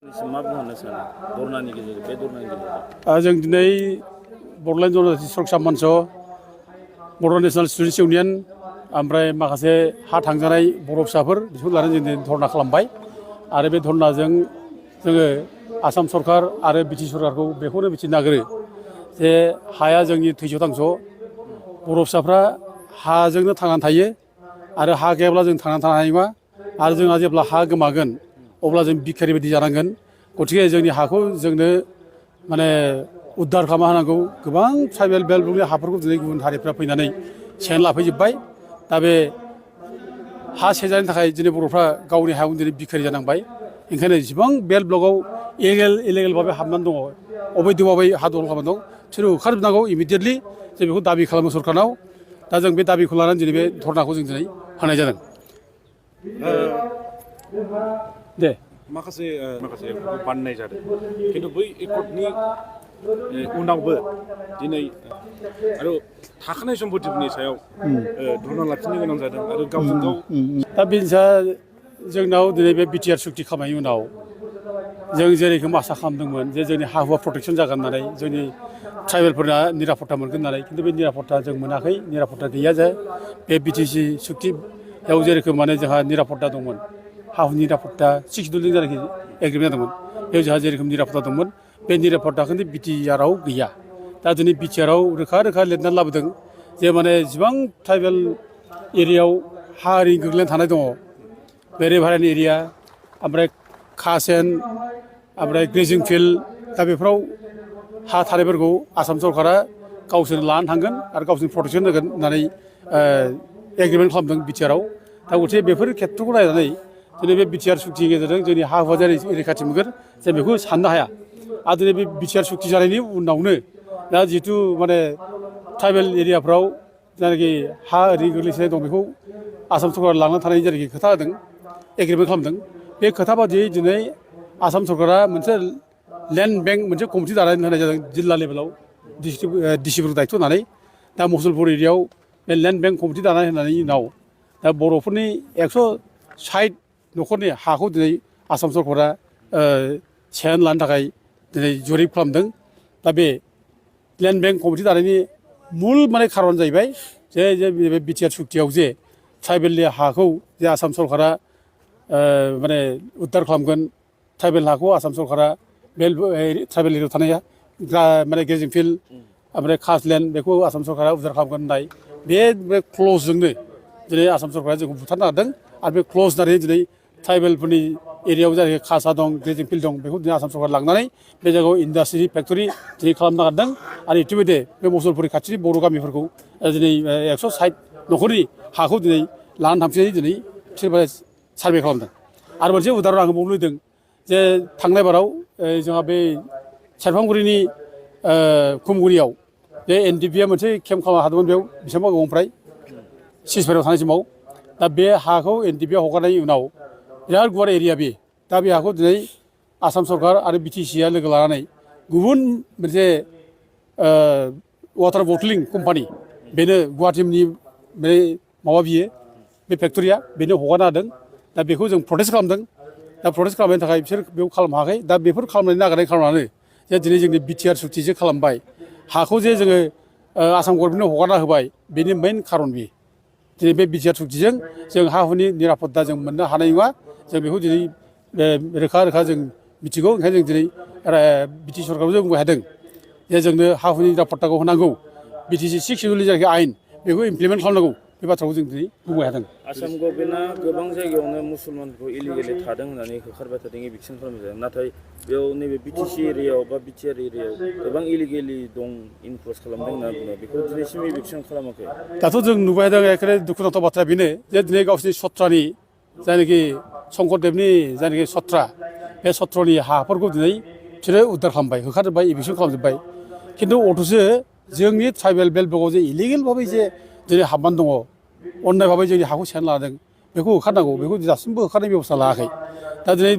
मा बुंनो सानो धरनानि गेजेरजों बे धरनानि गेजेरजों जों दिनै बड'लेण्ड जनजाति सुरक्षा मन्च बर' नेशनेल स्टुडेन्टस इउनियन ओमफ्राय माखासे हा थांजानाय बर' फिसाफोर बिसोरखौ लानानै जों धरना खालामबाय आरो बे धरनाजों जोङो आसाम सरकार आरो बिटि सरकारखौ बेखौनो मिथिनो नागिरो जे हाया जोंनि थैस' थांस' बर' फिसाफ्रा हाजोंनो थांनानै थायो आरो हा गैयाब्ला जों थांनानै थानो हानाय नङा आरो जोंहा जेब्ला हा गोमागोन अब्ला जों भिखारि बायदि जानांगोन गतिके जोंनि हाखौ जोंनो माने उद्धार खालामना होनांगौ गोबां ट्राइबेल बेल्टनि हाफोरखौ दिनै गुबुन हारिफ्रा फैनानै सेनानै लाफैजोब्बाय दा बे हा सेजानि थाखाय दिनै बर'फ्रा गावनि हायावनो दिनै भिखारि जानांबाय ओंखायनो जेसेबां बेल्ट ब्लकआव इलिगेल भाबै हाबनानै दङ अबैध भाबै हा दखल खालामनानै दं बिसोरो होखारजोबनांगौ इमिडियेटलि जों बेखौ दाबि खालामो सरकारनाव दा जों बे दाबिखौ लानानै दिनै बे धरनाखौ जों दिनै होनाय जादों दे माखासे बाननाय जादों खिन्थु बै एकर्डनि उनावबो दिनै आरो थाखानाय सम्पतिफोरनि सायाव धरना लाखिनो गोनां जादों आरो गावजों गाव दा बेनोसा जोंनाव दिनै बे बिटिआर सुक्ति खालामनायनि उनाव जों जेरैखम आसा खालामदोंमोन जे जोंनि हा हुआ प्रटेकसन जागोन होननानै जोंनि ट्राइबेलफोरना निरापत्ता मोनगोन होननानै खिन्थु बे निरापत्ता जों मोनाखै निरापत्ता गैया जे बे बिटिसि सुक्तियाव जेरोखोम माने जोंहा निरापत्ता दंमोन हा हुनि निरापत्ता सिक्सडुलजों जायनाखि एग्रिमेन्ट जादोंमोन बेयाव जोंहा जेरोखोम निरापत्ता दंमोन बे निरापत्ताखौ बिटिआरआव गैया दा दिनै बिटिआरआव रोखा लिरनानै लाबोदों जे माने जेसेबां ट्राइबेल एरियायाव हा ओरै गोग्लैनानै थानाय दङ बे रिभाराइन एरिया ओमफ्राय खासेन ओमफ्राय ग्रेजिं फिल्ड दा बेफोराव हा थानायफोरखौ आसाम सरकारा गावसोर लानानै थांगोन आरो गावसोरनि प्रटेकसन होगोन होननानै एग्रिमेन्ट खालामदों बिटिआरआव दा गथिखे बेफोर खेथ्रखौ नायनानै दिनै बे बिटिआर सुक्तिनि गेजेरजों जोंनि हा हुआ जेरै रैखाथि मोनगोन जों बेखौ साननो हाया आरो दिनै बे बिटिआर सुक्ति जानायनि उनावनो दा जिहेतु माने ट्राइबेल एरियाफ्राव जायनाखि हा ओरै गोग्लैसोनाय दं बेखौ आसाम सरकारा लानानै थानायनि जेरैखि खोथा होदों एग्रिमेन्ट खालामदों बे खोथा बादियै दिनै आसाम सरकारा मोनसे लेन्ड बेंक मोनसे कमिटि दानानै होनाय जादों जिल्ला लेभेलाव डिसिफोरखौ दायथ' होनानै दा मुसलपुर एरियायाव बे लेन्ड बेंक कमिटि दानानै होनायनि उनाव दा बर'फोरनि 160 न'खरनि हाखौ दिनै आसाम सरकारा सेनानै लानो थाखाय दिनै जरिब खालामदों दा बे लेन्ड बेंक कमिटि दानायनि मुल माने खारन जाहैबाय जे बे बिटिआर सुक्तियाव जे ट्राइबेलनि हाखौ जे आसाम सरकारा माने उद्धार खालामगोन ट्राइबेल हाखौ आसाम सरकारा बे ट्राइबेल एरियायाव थानाय माने गेजिं फिल्ड ओमफ्राय खासलेण्ड बेखौ आसाम सरकारा उद्धार खालामगोन होननाय बे क्लजजोंनो दिनै आसाम सरकारा जोंखौ बुथारनो नागिरदों आरो बे क्लज होननानै दिनै ट्राइबेलफोरनि एरियायाव जायखि खासा दं ग्रेजिं फिल्ड दं बेखौ दिनै आसाम सरकारा लांनानै बे जायगायाव इन्डास्ट्रि फेक्टरि दिनै खालामनो नागिरदों आरो इतिमধ্যे बे मुसलपुर खाथिनि बर' गामिफोरखौ दिनै 160 न'खरनि हाखौ दिनै लानानै थांफिननानै दिनै बिसोर सार्भे खालामदों आरो मोनसे उदाहरन आं बावनो लुबैदों जे थांनाय बाराव जोंहा बे सेरफांगुरिनि खुमगुरियाव बे एनडिपिआ मोनसे केम्प खालामनो हादोंमोन बेयाव बेसेबांबा गोबावनिफ्राय सिजफायाव थानाय समाव दा बे हाखौ एनडिपिआ हगारनायनि उनाव बिराद गुवार एरिया बे दा बे हाखौ दिनै आसाम सरकार आरो बिटिसिआ लोगो लानानै गुबुन मोनसे वाटार बटलिं कम्पानि बेनो गुवाहाटीनि बे माबा बियो बे फेक्टरिया बेनो हगारना होदों दा बेखौ जों प्रटेस्ट खालामदों दा प्रटेस्ट खालामनायनि थाखाय बिसोर बेयाव खालामनो हायाखै दा बेफोर खालामनायनि नागिरनाय खारनानो जे दिनै जोंनि बिटिआर सुक्तिजों खालामबाय हाखौ जे जोङो आसाम गभर्नमेन्टनो हगारना होबाय बेनि मेइन खारन बे दिनै बे बिटिआर सुक्तिजों जों हा हुनि निरापत्ता जों मोननो हानाय नङा जों बेखौ दिनै रोखा जों मिथिगौ ओंखायनो जों दिनै बिटि सरकाराव जों बुंबाय थादों जे जोंनो हा हुनि निरापत्ताखौ होनांगौ बिटिसि 6 सिडिउलनि जायखि आयेन बेखौ इमप्लिमेन्ट खालामनांगौ बे बाथ्राखौ जों दिनै बुंबाय थादों आसाम गभर्नमेन्टआ गोबां जायगायावनो मुसलमानफोरखौ इलिगेलि थादों होननानै होखारबाय थादों एभिक्सन खालामनाय जादों नाथाय बेयाव नैबे बिटिसि एरियायाव बा बिटिआर एरियायाव गोबां इलिगेलि दं इनक्ल'ज खालामदों होनना बुङो बेखौ दिनैसिम एभिक्सन खालामाखै दाथ' जों नुबाय थादों एखेबारे दुखुनांथाव बाथ्राया बेनो जे दिनै गावसिनि सत्रानि जायनाखि शंकरदेबनि जायनाखि सत्रा बे सत्रनि हाफोरखौ दिनै बिसोरो उद्धार खालामबाय होखारजोब्बाय एभिक्सन खालामजोब्बाय खिन्थु अथ'सो जोंनि ट्राइबेल बेल्ट ब्लकआव जे इलिगेल भाबै जे दिनै हाबनानै दङ अन्याय भाबै जोंनि हाखौ सेनानै लादों बेखौ होखारनांगौ बेखौ दासिमबो होखारनाय बेबस्था लायाखै दा दिनै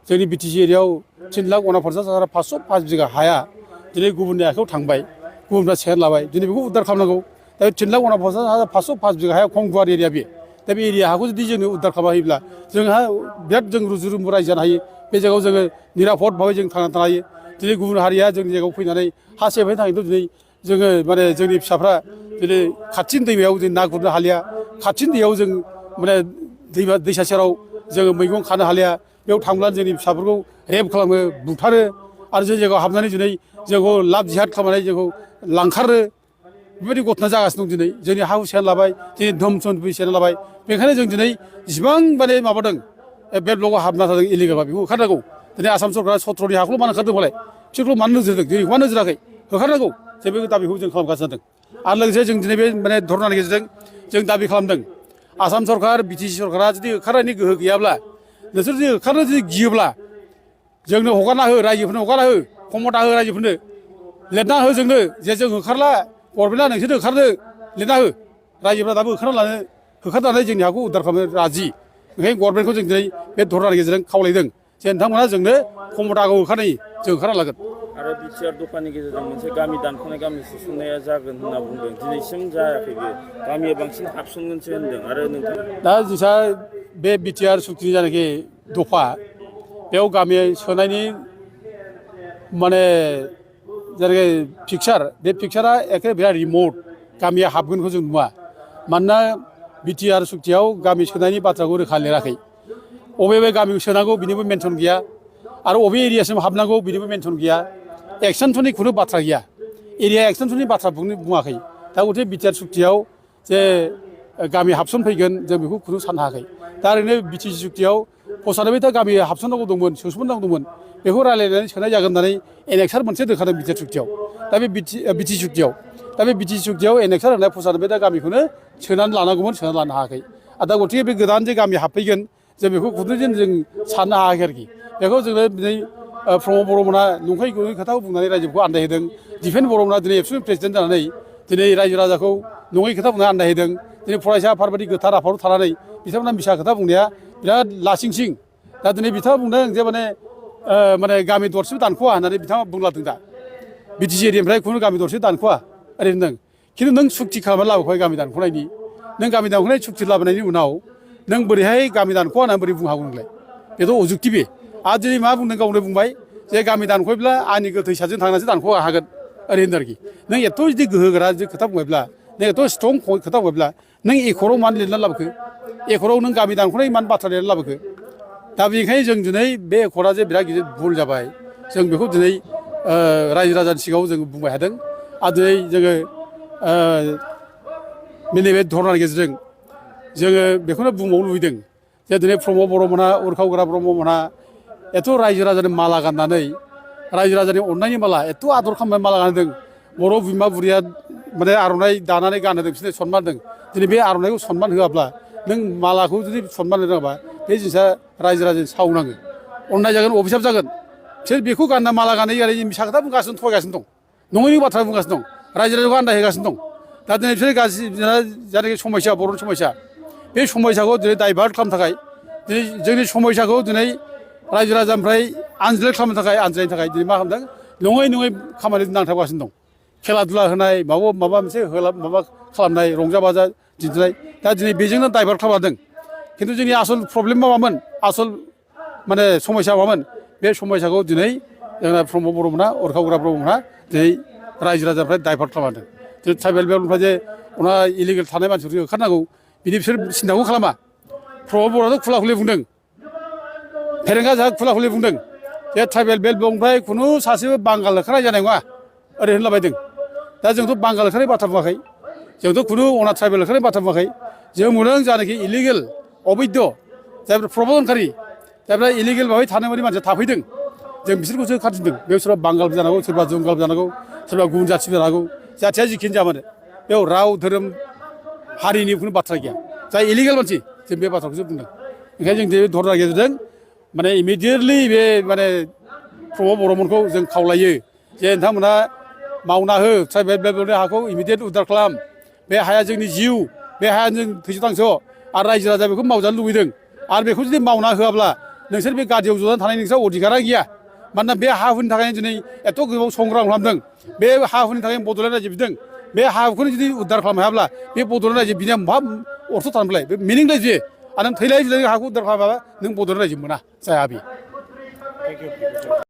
जोंनि बिटिसि एरियायाव 3,49,505 बिघा हाया दिनै गुबुननि आखायाव थांबाय गुबुनफ्रा सेनानै लाबाय दिनै बेखौ उद्धार खालामनांगौ दा 3,49,505 बिघा हाया खम गुवार एरिया बे दा बे एरिया हाखौ जुदि जोंनो उद्धार खालामना होयोब्ला जोंहा बिराद जों रुजु रुमु रायजो जानो हायो बे जायगायाव जोङो निरापद भाबै जों थांनानै थानो हायो दिनै गुबुन हारिया जोंनि जायगायाव फैनानै हा सेफायनो थाखायथ' दिनै जोङो माने जोंनि फिसाफ्रा दिनै खाथिनि दैमायाव जों ना गुरनो हालिया खाथिनि दैयाव जों माने दैमा दैसा सेराव जोङो मैगं खानो हालिया बेयाव थांब्ला जोंनि फिसाफोरखौ रेप खालामो बुथारो आरो जों जायगायाव हाबनानै दिनै जोंखौ लाब जिहाद खालामनानै जोंखौ लांखारो बेबायदि घटना जागासिनो दं दिनै जोंनि हा हु सेना लाबाय दिनै धोन सम्पति सेना लाबाय बेखायनो जों दिनै जिसिबां माने माबादों बे ब्लकआव हाबना थादों इलिगेलबा बेखौ होखारनांगौ दिनै आसाम सरकारा 17नि हाखौल' मानो होखारदों मालाय बिसोरखौ मानो नोजोर होदों दिनै मानो नोजोर होआखै होखारनांगौ जे बे दाबिखौ जों खालामगासिनो दं आरो लोगोसे जों दिनै बे माने धरनानि गेजेरजों जों दाबि खालामदों आसाम सरकार बिटिसि सरकारा जुदि होखारनायनि गोहो गैयाब्ला नोंसोर जुदि होखारनो जुदि गियोब्ला जोंनो हगारना हो रायजोफोरनो हगारना हो खमथा हो रायजोफोरनो लिरना हो जोंनो जे जों होखारला गभर्नमेन्टआ नोंसोरनो होखारदो लिरना हो रायजोफ्रा दाबो होखारना लानो होखारनानै जोंनि हाखौ उद्धार खालामनो राजि ओंखायनो गभर्नमेन्टखौ जों दिनै बे धरनानि गेजेरजों खावलायदों जे नोंथांमोना जोंनो खमथाखौ होखारनाय जों होखारना लागोन आरो बिटिआर दफानि गेजेरजों मोनसे गामि दानख'नाय गामि सुंसुंनाया जागोन होनना बुंदों दिनैसिम जायाखै बेयो गामिया बांसिन हाबसनगोनसो होनदों आरो नोंथां दा जोंहा बे बिटिआर सुक्तिनि जानाखि दफा बेयाव गामि सोनायनि माने जेरै पिकचार बे पिकचारा एखे बिराद रिमट गामिया हाबगोनखौ जों नुवा मानोना बिटिआर सुक्तियाव गामि सोनायनि बाथ्राखौ रोखा लिराखै बबे गामिखौ सोनांगौ बिनिबो मेनसन गैया आरो बबे एरियासिम हाबनांगौ बिनिबो मेनसन गैया एक्सटेनसननि खुनु बाथ्रा गैया एरिया एक्सटेनसननि बाथ्रा बुङाखै दा गथे बिटिआर सुक्तियाव जे गामि हाबसन फैगोन जों बेखौ खुनु साननो हायाखै दा ओरैनो बिटिसि सुक्तियाव 95टा गामि हाबसननांगौ दंमोन सोसननांगौ दंमोन बेखौ रायज्लायनानै सोनाय जागोन होननानै एनेक्सार मोनसे दोनखादों बिटिआर सुक्तियाव दा बे बिटिसि सुक्तियाव दा बे बिटिसि सुक्तियाव एनेक्सार होनाय 95टा गामिखौनो सोनानै लानांगौमोन सोनानै लानो हायाखै आरो दा गथिखे बे गोदान जे गामि हाबफैगोन जों बेखौ खुनु जों साननो हायाखै आरोखि बेखौ जोङो दिनै प्रमद बर'मोना नंखाय गैयै खोथाखौ बुंनानै रायजोखौ आन्दायहोदों दिफेन बर'मोना दिनै एबसुनि प्रेसिडेन्ट जानानै दिनै रायजो राजाखौ नङै खोथा बुंनानै आन्दायहोदों दिनै फरायसा आफादबादि गोथार आफादाव थानानै बिथांमोना मिसा खोथा बुंनाया बिराद लासिंसिं दा दिनै बिथाङा बुंदों जे माने गामि दरसेबो दानख'वा होननानै बिथाङा बुंलादों दा बिटिसि एरियानिफ्राय खुनु गामि दरसे दानख'वा ओरै होनदों खिन्थु नों सुक्ति खालामनानै लाबोबाय गामि दानख'नायनि नों गामि दानख'नाय सुक्ति लाबोनायनि उनाव नों बोरैहाय गामि दानख'वा होननानै बोरै बुंनो हागौ नोंलाय बेथ' अजुक्ति बे आरो दिनै मा बुंदों गावनो बुंबाय जे गामि दानख'योब्ला आंनि गोथैसाजों थांनानैसो दानख' हागोन ओरै होनदों आरोखि नों एथ' जुदि गोहोगोरा जुदि खोथा बुंबायब्ला नों एथ' स्ट्रं खोथा बुंबायब्ला नों एकराव मानो लिरनानै लाबोखो एकराव नों गामि दानख'नाय मानो बाथ्रा लिरनानै लाबोखो दा बेनिखायनो जों दिनै बे एकरा जे बिराद गिदिर भुल जाबाय जों बेखौ दिनै रायजो राजानि सिगाङाव जों बुंबाय थादों आरो दिनै जोङो नैबे धरनानि गेजेरजों जोङो बेखौनो बुंबावनो लुबैदों जे दिनै प्रमद बर'मोनहा उरखावग्रा ब्रह्ममोनहा एथ' रायजो राजानि माला गाननानै रायजो राजानि अननायनि माला एथ' आदर खालामनाय माला गानहोदों बर' बिमा बुरिया माने आर'नाइ दानानै गानहोदों बिसोरनो सनमान होदों दिनै बे आर'नाइखौ सनमान होआब्ला नों मालाखौ जुदि सनमान होनो रोङाबा बे जिनिसा रायजो राजानि सावनाङो अननाय जागोन अभिसाब जागोन बिसोर बेखौ गानना माला गानै गानै मिसा खोथा बुंगासिनो थगायगासिनो दं नङैनि बाथ्रा बुंगासिनो दं रायजो राजाखौ आन्दायहोगासिनो दं दा दिनै बिसोर गाज्रि जानाखि समयसा बर'नि समयसा बे समयसाखौ दिनै डाइभार्ट खालामनो थाखाय दिनै जोंनि समयसाखौ दिनै रायजो राजानिफ्राय आनज्लाय खालामनो थाखाय आनज्रायनो थाखाय दिनै मा खालामदों नङै खामानि नांथाबगासिनो दं खेला दुला होनाय माबा मोनसे माबा खालामनाय रंजा बाजा दिन्थिनाय दा दिनै बेजोंनो डाइभार्ट खालामदों खिन्थु जोंनि आसल प्रब्लेमा मामोन आसल माने समयसा मामोन बे समयसाखौ दिनै जोंना प्रमद बर'मोनहा उरखावग्रा ब्रह्ममोनहा दिनै रायजो राजानिफ्राय डाइभार्ट खालामदों दिनै ट्राइबेल बेल्टनिफ्राय जे उनाव इलिगेल थानाय मानसिफोरखौ होखारनांगौ बिनि बिसोर सिन्थाखौ खालामा प्रमद बर'आथ' खुला खुलि बुंदों फेरेंगा जाहा खुला खुलि बुंदों जे ट्राइबेल बेल्ट ब्लकनिफ्राय खुनु सासेबो बांगाल होखारनाय जानाय नङा ओरै होनलाबायदों दा जोंथ' बांगाल होखारनाय बाथ्रा बुङाखै जोंथ' खुनु अना ट्राइबेल होखारनाय बाथ्रा बुङाखै जों बुंदों जानाखि इलिगेल अबैध जायफोर प्रब'जनकारि जायफ्रा इलिगेल भाबै थानाय बायदि मानसिया थाफैदों जों बिसोरखौसो होखारफिनदों बेयाव सोरबा बांगालबो जानांगौ सोरबा जंगालबो जानांगौ सोरबा गुबुन जाथिबो जानांगौ जाथिया जिखिनि जामानो बेयाव राव धोरोम हारिनि खुनु बाथ्रा गैया जाय इलिगेल मानसि जों बे बाथ्राखौसो बुंदों ओंखायनो जों बे धरनानि गेजेरजों माने इमिडियेटलि बे माने प्रमद बर'मोनखौ जों खावलायो जे नोंथांमोना मावना हो ट्राइबेल बेल्टनि हाखौ इमिडियेट उद्धार खालाम बे हाया जोंनि जिउ बे हाया जों थैस' थांस' आरो रायजो राजा बेखौ मावजानो लुबैदों आरो बेखौ जुदि मावना होआब्ला नोंसोर बे गादियाव जनानै थानाय नोंस्रा अधिकारा गैया मानोना बे हा हुनि थाखायनो दिनै एथ' गोबाव संग्राम खालामदों बे हा हुनि थाखायनो बड'लेण्ड रायजो बिदों बे हा हुखौनो जुदि उद्धार खालामनो हायाब्ला बे बड'लेण्ड रायजो बिनिया मा अर्थ' थानोलाय बे मिनिंलेस बियो आरो नों थैलाय जुदि हाखौ उद्धार खालामाबा नों बड'लेण्ड रायजो मोना जाया बे थेंक इउ